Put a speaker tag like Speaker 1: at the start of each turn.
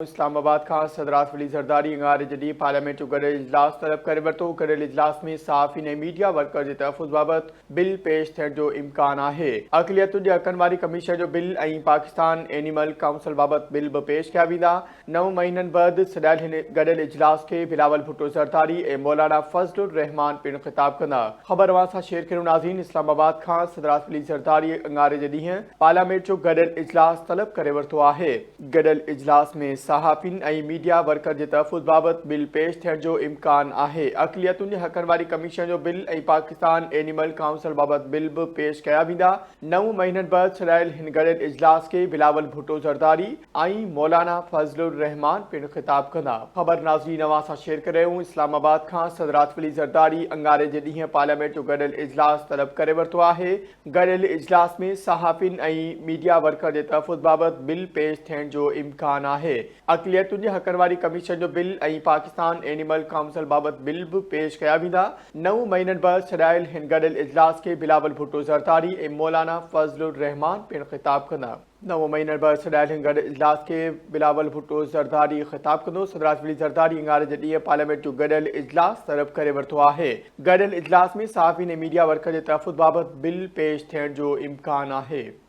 Speaker 1: اسلام آباد کان صدر آصف علي زرداري اڱاري جي ڏينهن پارليامينٽ جو گڏيل اجلاس طلب ڪري ورتو. گڏيل اجلاس ۾ صحافين ۽ ميڊيا ورڪر جي تحفظ بابت بل پيش ٿيڻ جو امڪان آهي. اقليتن جي حقن واري ڪميشن جو بل ۽ پاڪستان اينيمل ڪائونسل بابت بل به پيش ڪيا ويندا. نو مهينن بعد سڏايل هن گڏيل اجلاس کي بلاول ڀٽو زرداري ۽ مولانا فضل الرحمان پڻ خطاب ڪندا. خبر اوهان سان شيئر ڪريون ناظرين اسلام آباد کان صدر آصف علي زرداري اڱاري جي ڏينهن پارليامينٽ جو گڏيل اجلاس طلب ڪري ورتو آهي. گڏيل اجلاس ۾ صحافين ۽ ميڊيا ورڪر جي تحفظ بابت بل پيش ٿيڻ جو امڪان آهي، اقليتن جي حقن واري ڪميشن جو بل ۽ پاڪستان اينيمل ڪائونسل بابت بل به پيش ڪيا ويندا، نو مهينن بعد سڏايل هن گڏيل اجلاس کي بلاول ڀٽو زرداري ۽ مولانا فضل الرحمان پڻ خطاب ڪندا. خبر ناظرين اوهان سان شيئر ڪري رهيون اسلام آباد کان صدر آصف علي زرداري اڱاري جي ڏينهن پارليامينٽ جو گڏيل اجلاس طلب ڪري ورتو آهي، گڏيل اجلاس ۾ صحافين ۽ ميڊيا ورڪر جي تحفظ بابت بل پيش ٿيڻ جو امڪان آهي. اقليتن جي حقن واري ڪميشن جو بل ۽ پاڪستان اينيمل ڪائونسل بابت بل به پيش ڪيا ويندا. نو مهينن بعد سڏايل هن گڏيل اجلاس کي بلاول ڀٽو زرداري ۽ مولانا فضل الرحمان پڻ خطاب ڪندا. نو مهينن بعد سڏايل هن گڏ اجلاس کي بلاول ڀٽو زرداري خطاب ڪندو. صدر آصف علي زرداري اڱاري جي ڏينهن پارليامينٽ جو گڏيل اجلاس طلب ڪري ورتو آهي. گڏيل اجلاس ۾ صحافين ۽ ميڊيا ورڪر جي تحفظ بابت بل پيش ٿيڻ جو امڪان آهي.